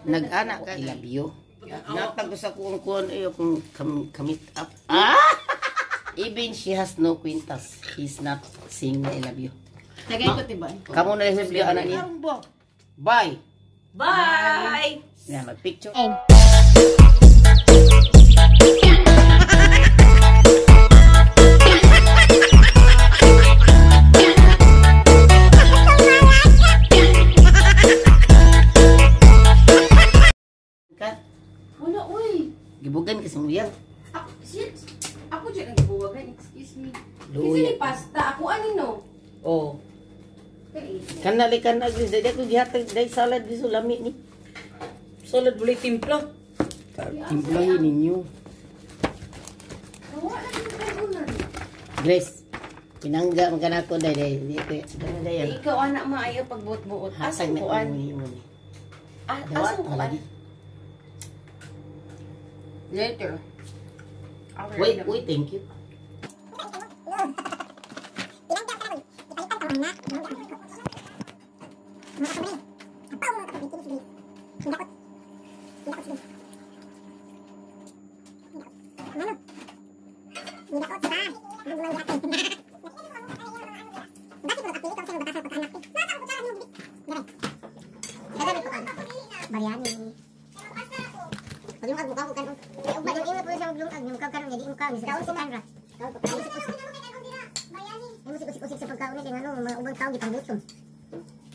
Nag-anak ka, I love you. Natag ko sa kuang kuan ayo kung commit up. Ah! Even she has no kwintas, he's not saying I love you. Tagay ko tiba. Kamu na lang sa anak niya. Bye. Bye. Na mag-picture. Ka? Wala uy. Gibugan kasi mo yan. Ako, shit. Ako dyan ang gibuwagan. Excuse me. Luya. Kasi ni pasta. Ako ani no. Oh. Kay Kanali kan agris dai ako gihatag dai salad biso lami ni. Salad wala timpla. Timplahin ninyo. Wala lang yung unan. Grace. Pinangga man kanako dai dai di ko kana dai. Eh, ikaw anak maayo pagbuot-buot. Hatag Asang na kuan? ko ni mo ni. Ah, Dawa asang kuan? lagi. Later. Wait, wait, thank you.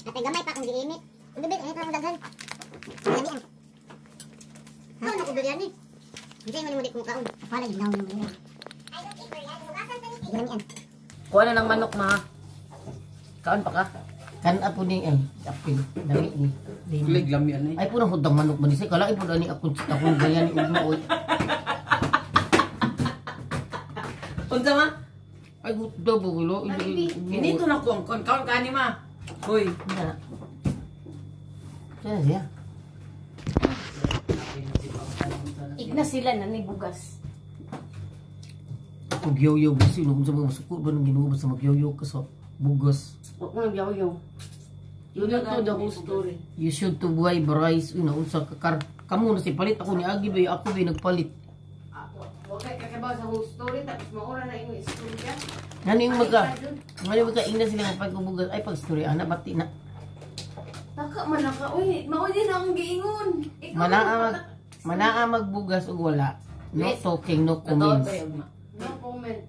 Atay gamay pa akong giimit. Bibig, ay parang daghan. Lami ang. Kaon na ko biryani. Hindi mo ni kung kaon. Wala gid naon mo. Lami ang. Kuha na ng manok ma. Kaon pa ka? Kan apo ni ay apil lami ni. Kulig lami ani. Ay po nang hudang manok man ni kala po ani akong akong biryani ugma oy. Unsa ma? Ay hudang bulo. Inito na ko ang kon kaon ka ani ma. Hoy. Na. Saan siya? Igna sila na ni bugas. Kung yoyo gusto no kung sa mga masuko ba nang Ginoo basta magyoyo ka sa bugas. Huwag mo nagyaw-yaw. You not know the whole story. You should to buy rice you know unsa ka kar kamo na si palit ako ni Agi ba ako ba nagpalit. Huwag kay kakabaw sa whole story tapos maura na imong istorya. Ngano yung magka ngano magka ingna sila nga pagbugas ay pagstorya ana bati na. Taka man na ka. Uy, mao din akong giingon. Ikaw Manaa man mag manaa magbugas ug wala. No talking, no comments. No comment.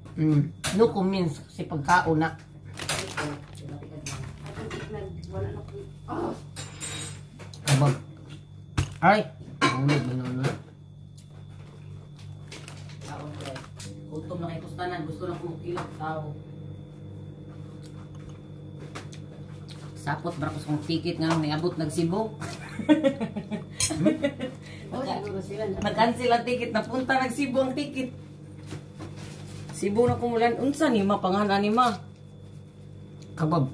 No comments kasi pagkaon na. Atong ignag wala na ko. Oh, Kabag. Ay, hulog na na. Kaon ko. Gutom na kay kustanan, gusto na kumukilot tao. Sapot ba ko sa kong ticket nga niabot nag Cebu. oh siguro sila na. Nag-cancel ang ticket, napunta nag Cebu ang ticket. Cebu na kumulan unsa ni ma pangalan ni ma? Kabab.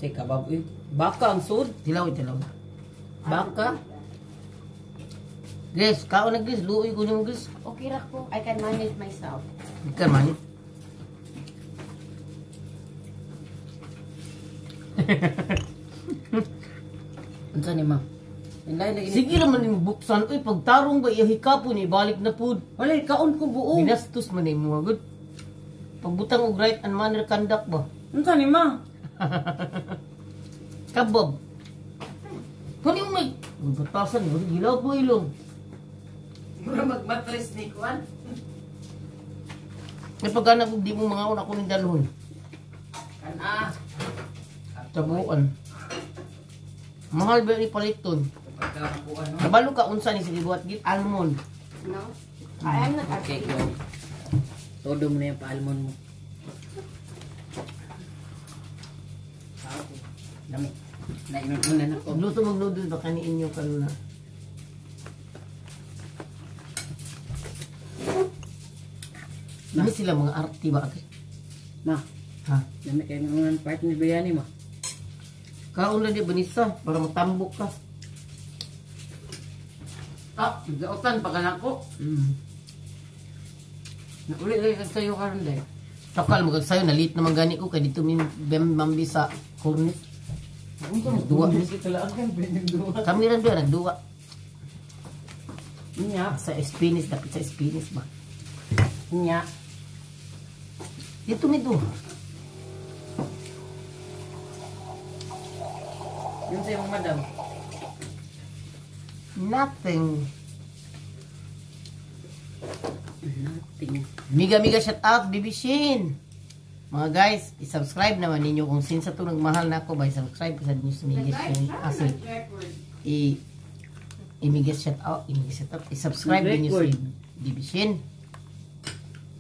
Teka bab eh. Baka ang sud. Tilaw, tilaw. Baka. Guys, kaon na guys, luoy ko nimo guys. Okay ra ko. I can manage myself. Ikan man. Unsa ni ma? Inday lagi. Sige raman nimo buksan oy pagtarong ba iya hikapon ibalik na pud. Wala kaon ko buo. Binastos man nimo gud. Pagbutang og right and manner conduct ba? Unsa ni ma? Kabab. Kani mo may uy, batasan mo gilaw po ilong. Mura magmatres ni kuan. May pagana kung di mo mga una ko ning dalhon. Kan-ah. Tabuan. Mahal ba ni paliton? Pagka kuan no. Kabalo ka unsa ni sige buhat git almond. No? I am not Okay, asking. go. Todo mo na yung paalmon mo. Dami. Nainon mo na nako. Luto mag noodles baka ni inyo karon na. Dami sila mga arte ba ate? Ma, Ha? dami kayo ng part ni biryani ma. Kaon lang di banisa para matambok ka. Ah, gautan pa ka nako. Nauli lagi ka sa'yo karon day. Takal magagsayo na late naman gani ko kay dito min mambi sa cornice. Nagduwa. Kami rin doon nagduwa. Nya. Sa Spanish, dapat sa Spanish ba? Nya. Dito nito. Yun sa'yo, madam. Nothing. Nothing. Miga miga shout out, Bibi Shin. Mga guys, i-subscribe naman ninyo kung sin sa to nagmahal na ako ba, i-subscribe sa ninyo sa Miga Shin. Kasi i i-miga shout out, i-miga shout out, i-subscribe ninyo si Record. Bibi Shin.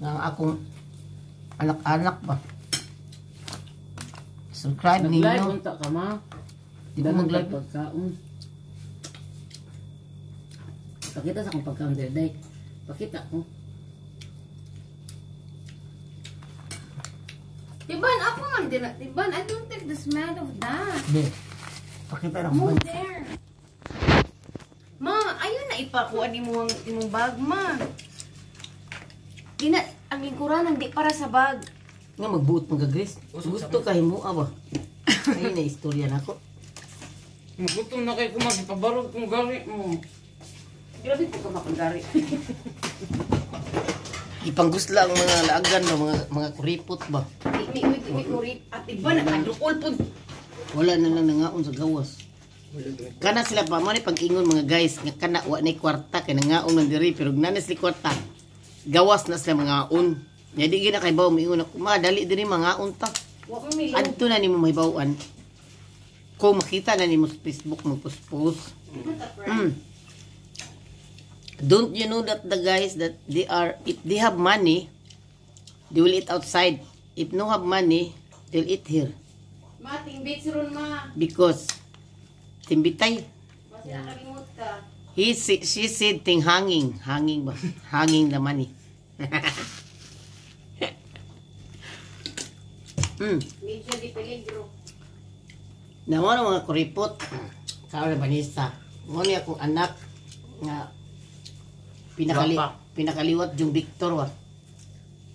Nga ang akong anak-anak ba. Subscribe Nag-live ninyo. unta ka ma. Di ba mag-live? Pagkaon. Pakita sa akong pagkaon day. Pakita ko. Tiban, ako man din. Tiban, I don't take the smell of that. Be, pakita na ko. Move there. Ma, ayun na ipakuha ni mo ang imong bag, ma. Di na, ang lingkuran hindi para sa bag. Nga magbuot mga Grace. Gusto ka himuha ba? Ayun na istorya na ako. Magutom na kay kumag pabarog kung gari mo. Grabe po ka makagari. Ipanggusla ang mga laagan ba, mga kuripot ba? Di, mi, mi, mi, kurit. At iba nakadukol po. Wala na lang nangaon sa gawas. Kana sila pa mo ni pag-ingon mga guys nga kana wa nay kwarta kay nangaon man diri pero gnana sila kwarta. Gawas na sila mangaon. Nya di gina kay bawo miingon ako ma dali diri mangaon ta. Wa ko may Adto na nimo mahibaw-an. Kung makita na nimo sa Facebook mo post. Don't you know that the guys that they are if they have money they will eat outside. If no have money, they'll eat here. Ma, tingbits ron, ma. Because timbitay. Basta nakalimot ka. She said ting hanging, hanging ba? Hanging the money. Medyo di peligro. Namo na mga kuripot. Kao na Vanessa. Mo ni akong anak nga Gwapa. pinakaliwat yung Victor wa.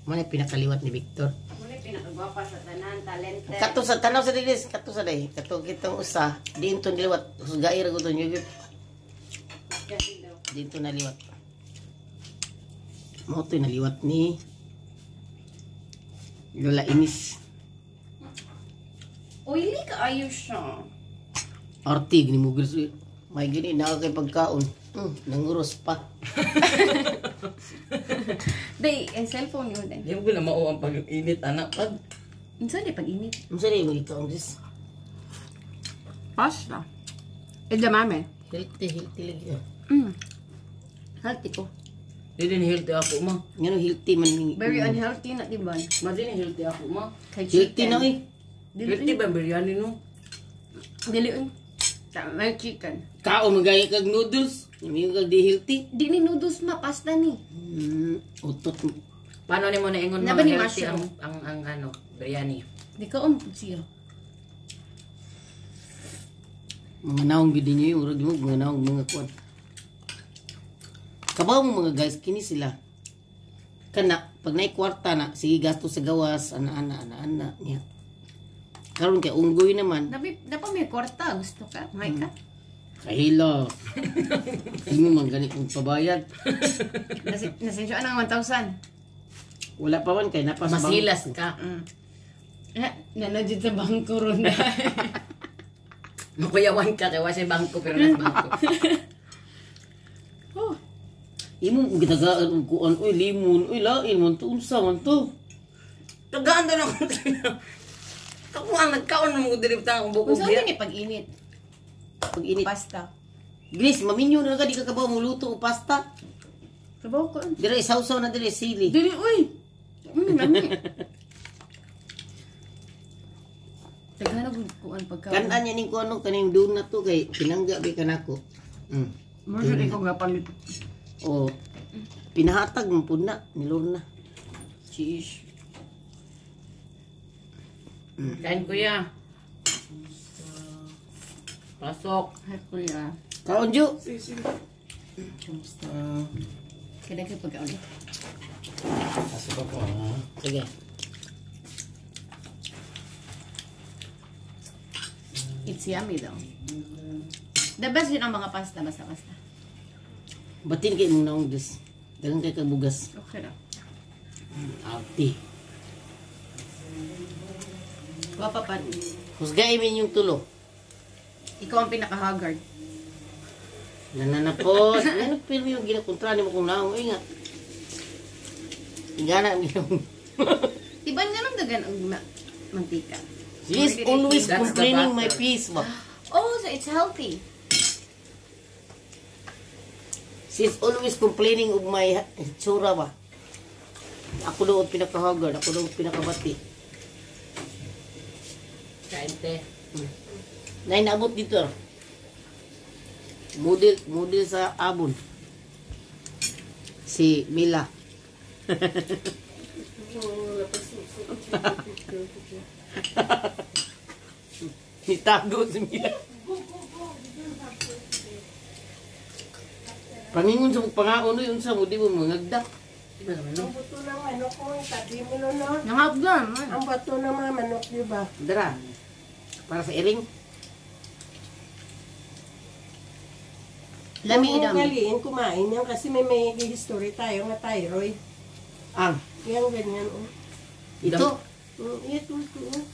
Mo ni pinakaliwat ni Victor. Muna pinakagwapa sa tanan, talented. Kato sa tanaw sa dilis, kato sa day, kato kitong usa, diin to niliwat, husgair ko to nyo. Kasi daw. Dito naliwat. Mo to naliwat ni Lola Inis. Oily ka ayos siya. Artig ni mo gris. May gini na kay pagkaon. Nanguros pa. Day, eh, cellphone yun eh. Di mo na mao ang pag-init anak pag. Unsa di pag-init? Unsa ni mo ikaon gris? Pasta. Edamame. Healthy, healthy lagi. Ah. Healthy ko. Di din healthy ako ma. Ngano healthy man ni. Very unhealthy na, diba? Ma di ni healthy ako ma. Kay Healthy na eh. Healthy ba ang biryani no? Dili eh. Tama, chicken. Kaon man gani kag noodles. Yung kag di healthy. Di ni noodles ma, pasta ni. Utot mo. Paano nimo naingon Na mga ba ni healthy mushroom? ang ano biryani? Di ka siya. Mga naong gid ninyo yung murag mo mga naong mga kuan. Kabaw mo mga guys kini sila. Kana pag naay kwarta na sige gasto sa gawas ana ana ana ana niya. Karon kay unggoy naman. Nabi, napa may kwarta, gusto ka? May ka? Kahilo. Hindi mo man gani kong pabayad. Nasensyo ang 1,000. Wala pa man kay napa sa bangko. Masilas ka. Nanadjud sa bangko ron na. Makuyawan ka kay wa sa bangko pero nasa bangko. Oh, Imo gitagaan og kuan oy limon oy lain man to unsa man to. Tagaan daw ako. Ako ang nagkaon mo diri ta akong buko unsa biya. ni pag-init? Pag init. Pasta. Grace, maminyo na ka di ka kabaw mo luto og pasta. Kabaw ko. Dire isawsaw na dire sili. Dili uy. Lami. Taghana gud kuan pagkaon. Kanan niya ning kuno kaning donut to kay pinangga bi kanako. Mo jud ikaw gapalit. O pinahatag mo pud na ni Lorna. Cheese. Kain kuya. Pasok. Hi kuya. Kaon ju. Kamusta? Kada kay pagkaon. Pasok ako ha. Sige. It's yummy though. The best yun ang mga pasta, basta pasta. Batin kay mong naong Diyos. Dagan kay kagbugas. Okay na. Arte. Wapa pa. Husgay min yung tulo. Ikaw ang pinaka-haggard. Nananapos. Ano pirmi yung ginakontra ni mo kung naong. Ay nga. Ingana ang ginong. Tiban nga nung dagan og mantika. She is always That's the complaining my butter. peace ba? Oh, so it's healthy. She is always complaining of my itsura ba? Ako daw ang pinakahagard, ako daw ang pinakabati. Kain te. Nay, naabot dito. Ah. Model, model sa abon. Si Mila. Nitago si Mila. Pangingon sa pangaon uy, unsa mo di mo mangagdak. Iba naman no. Ang buto ng manok mo, tabi mo no, no? Nangabgan. Ang bato ng mga manok, di ba? Dara. Para sa iring. Lami Huwag idam. mong galiin kumain yan kasi may history tayo nga thyroid. Ang Yan, ganyan, oh. ito. Ito, oh.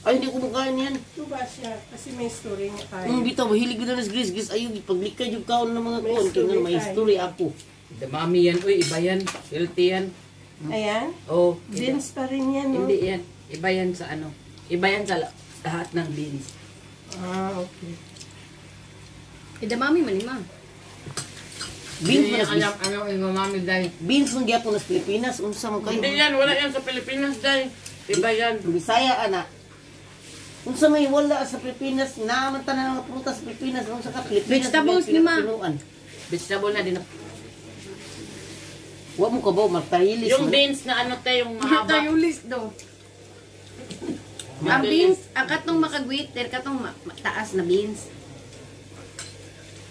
Ay, hindi ko makain yan. Ito ba siya? Kasi may story nga tayo. Ang bitaw, mahilig ko na ng gris, gris. Ayaw, paglikay yung kaon ng mga May kuon. story Kaya may tayo. history ako. Damami yan, uy, iba yan. Healthy yan. Ayan. Oh, Beans pa rin yan, no? hindi yan. Iba yan sa ano. Iba yan sa lahat ng beans. Ah, okay. Idamami man ni ma. Beans man alam, ano yung mami dahil. Beans man gyapon sa Pilipinas. Unsa man kayo? Hindi yan, wala yan sa Pilipinas dahil. Iba yan. Bisaya ana. Unsa may wala sa Pilipinas, naaman tanan mga prutas sa Pilipinas, unsa ka Pilipinas? Vegetables ni ma. Pinuan. Vegetable na din. Wa mo ka ba martahilis? Yung beans na ano tayo, yung mahaba. Tayulis do. Ang beans, ang katong makagwiter, katong mataas na beans.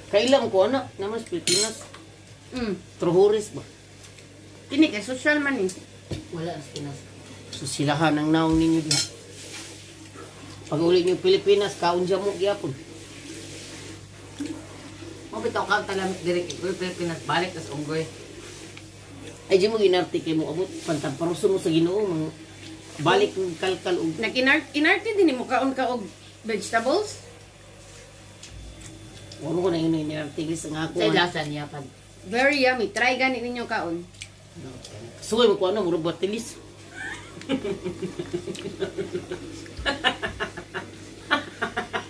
Kailan ko ana naman sa Pilipinas. Truhores ba? Kini kay social man eh. Wala sa Pinas. So silahan ang naong ninyo diha. Pag uli niyo Pilipinas, kaon mo gyapon. Mo bitaw ka talamit direk ikoy Pilipinas balik tas unggoy. Ay di mo ginarte kay mo abot pantamparuso mo sa Ginoo mga balik ng kalkal og Nag-inart inarte din mo kaon ka og vegetables. Wa mo ko na yun inarte gis ang ako. Sa lasa niya pag Very yummy. Try gani ninyo kaon. Suway mo ko ano murag batilis.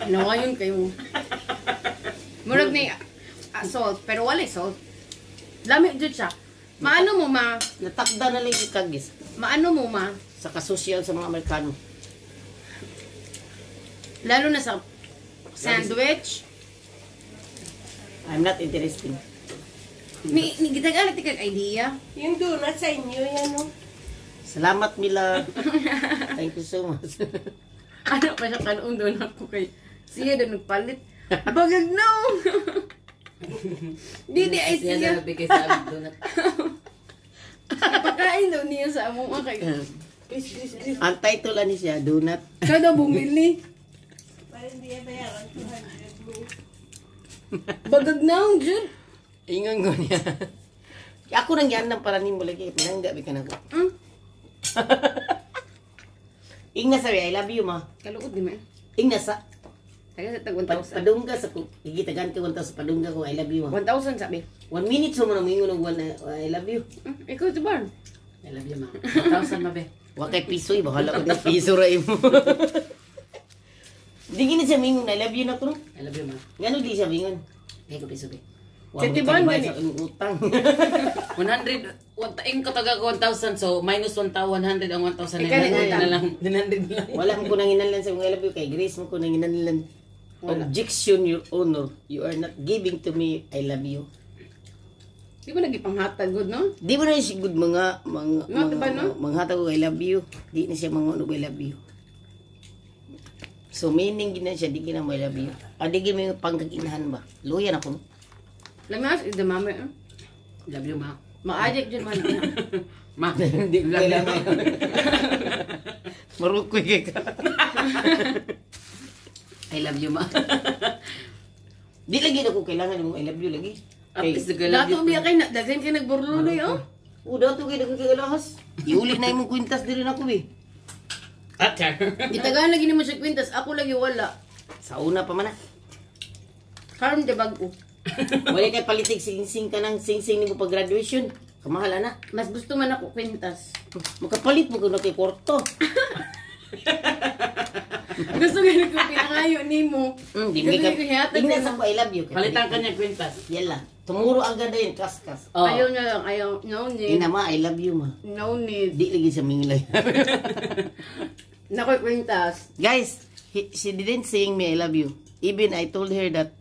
Nawayon kayo. Murag ni salt, pero wala salt. Lami jud siya. Maano mo ma? Natakda na lang yung kagis Maano mo ma? sa kasosyal sa mga Amerikano. Lalo na sa sandwich. I'm not interested. Ni gitagaan natin kag idea. Yung donut sa inyo, yan, no? Salamat Mila. Thank you so much. Ano pa siya kanon doon ako kay siya doon nagpalit. Bagag no. Di di ay siya siya. na nabigay sa amin donut. Pakain daw niya sa among mga kay. Ang title ani siya, Donut. Siya daw bumili. Para hindi yan bayaran 200 mo. Bagag na jud. Ingon ko niya. Ako nang yan para nimo lagi pinangga bi ka na ko. Ingna sabi, I love you ma. Kaluod di man. Ingna sa Taga sa tag 1,000. Padungga sa ko. Igitagan ka 1,000 padungga ko I love you ma. 1,000 sabi. 1 minute so mo na moingon og one, I love you. Ikaw si Barn. I love you ma. 1,000 ma be. Wa kay piso eh, bahala ko ng piso ra imo. Di gini siya mingon I love you na ko no. I love you ma. Ngano di siya mingon? Kay ko piso be. Wa Sa mo Tibon, tambay gani. sa imong utang. 100 one taing ko taga ko 1,000 so minus 1,100 ang 1,000 Ikaw 900 ni na lang. 900 na lang. Wala mo ko nanginanlan sa mga I love you kay Grace mo ko nanginanlan. Objection, Your Honor. You are not giving to me I love you. Di ba nagipanghatag good no? Di ba na siya good mga mga Nga, diba, no? mga hatag og I love you. Di na siya mga og I love you. So meaning gina siya di gina mo I love you. Ah, di gina mo panggaginahan ba? Luya na ko. No? Lamas is the mama. Eh. Love you ma. Maajik jud man. Ma. Hindi ko kailangan. Marukoy kay ka. I love you ma. Di lagi na ko kailangan mo I love you lagi. At least I love Dato you. biya kay na daghan kay nagburlo na oh. Oh, dato kay daghan kay alahas. Iuli na imong kwintas diri nako eh. Ah, char. Gitagaan lagi nimo siya kwintas, ako lagi wala. Sa una pa man na. Karon di bag-o. Wala kay palitig sing-sing ka ng sing-sing nimo pag graduation. Kamahal ana. Mas gusto man ako kwintas. Makapalit mo kuno kay kwarto. Gusto gani ko pinangayo nimo. Di mo Gusto ka. ko hihatag Tingnan sa sa ko I love you. Kay Palitan ka palit. niya kwintas. Yala. Tumuro ang ganda yun, kaskas. Oh. Ayaw na lang, ayaw. No need. Ina ma, I love you ma. No need. Di lagi siya mingilay. Nakoy kwintas. Guys, she didn't sing me I love you. Even I told her that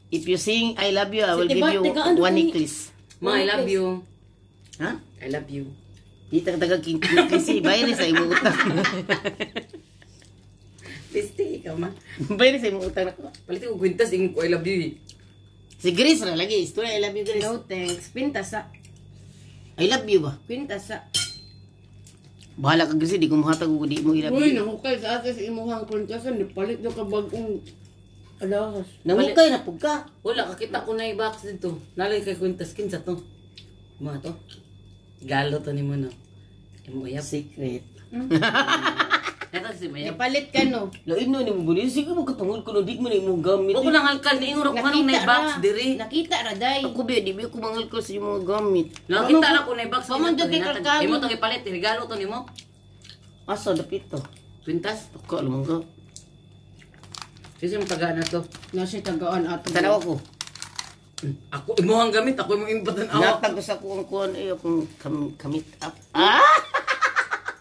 if you sing I love you, I will Sige, give ba, you teka, ano one kani? necklace. Ma, I love you. Ha? I love you. Di tagtagal king necklace eh. Bayar sa imong utang. Piste, ikaw ma. Bayar sa imong utang nako. Palit ko kwintas, ingon ko I love you eh. Si Grace ra lagi. Istorya I love you, Grace. No thanks. Kwintas sa. I love you ba? Kwintas sa. Bahala ka Grace, di ko muhatag og di mo I love Uy, you. nahukay sa ate sa imuhang kwintasan. Nipalit na ka bagong alahas. Nangukay na pug ka. Wala, kakita ko na i-box dito. Nalay kay kwintas, kinsa to. Mga to. Galo to ni mo no. Imo uyab. Secret. Ito si Mayab. Nipalit ka no. Lain no ni mo buni. Sige mo katungod ko no di mo na imong gamit. Huwag ko nang alkal, niingon ako anong na-box diri. Nakita ra day. Ako ba, di ba ako mangalkal sa imong mga gamit? Nakita na ko na-box. Paman dyan kay Kalkal. Imo to ipalit, regalo to nimo. Asa dapit to? Kwintas. Tuka lumang ka. Sisi mo tagaan na to. Nasa tagaan ato. Tanaw ko. Ako imuhang gamit, ako imong imbatan awa. Natag ko sa kuang kuan eh akong kamit up. Ah!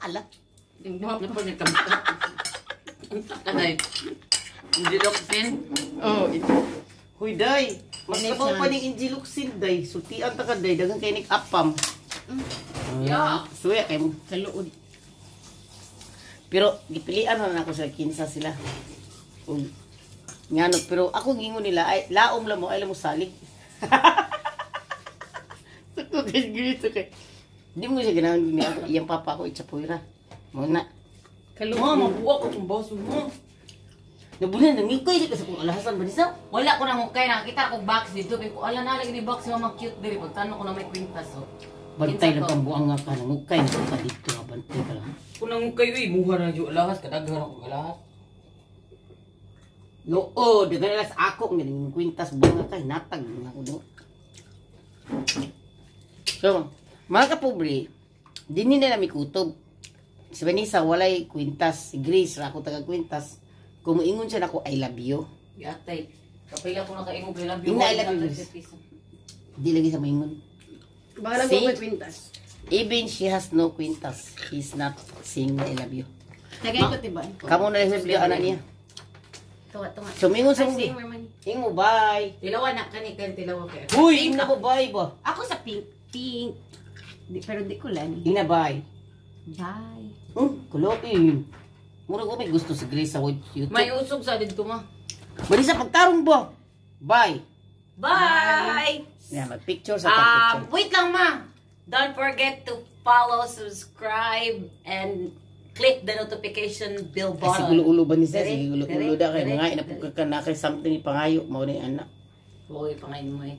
Ala. Ano pa niya kamit? Ang takanay. Hindi doksin. Oh, ito. Huy day. Mas kabaw pa ning Injiluxin day. Sultian ta ka day daghan kay nig apam. Yeah. Suya kay mo. Sa luod. Pero gipilian na nako sa kinsa sila. Ug ngano pero ako gingon nila ay laom lang mo ay lang mo salig. Sako kay grito kay. Di mo siya ganahan ni ako iyang papa ako itsapoyra. Mo na. Kaluod. Ma, mabuwa ko kung baso mo. Nabunan nangikay di ka sa kung alahasan ba nisa? Wala ko nang hukay, nakakita ko box dito. Kaya ko, ala na lagi ni box si mama cute diri. Pagtano ko na may kwintas. Oh. Bantay Kinsa lang to? kang buang nga ka nangukay na ka dito ha bantay ka lang. Kung nangukay, uy, muha na yung alahas. Kadaghan ako alahas. Loo, daghan na sa ako nga ning kwintas buang nga kay natag nga ako do. So, mga kapobre, dinhi na nami kutob. Si Vanessa walay kwintas, si Grace ra ako taga kwintas. Kung moingon siya nako I love you. Yatay. Kapila ko nakaingog I love you. Ina, I love you, Grace. Di lagi sa moingon. Bahala See? ko kay kwintas. Even she has no kwintas, he's not saying I love you. Tagay ko tiba. Kamo na lang sa anak niya. Tunga tunga. So, mingon sa Ay, mong say more money. Ingo, bye. Tilawa na kani kay tilawa kay. Uy, ingna ko bye ba? Ako sa pink. Pink. Di, pero di ko lang. Ingna bye. Bye. Kuloin. Mura ko may gusto si Grace sa YouTube. May usog sa dito ma. Bali sa pagtarong ba? Bye. Bye. Yeah, mag-picture sa picture. Wait lang ma. Don't forget to follow, subscribe, and click the notification bell Ay, button. si ulo ba ni siya? Dere, Sige, ulo dere, da kay dere, mga inapog ka na kay something ipangayo mao ni anak. Huwag ipangayin mo eh.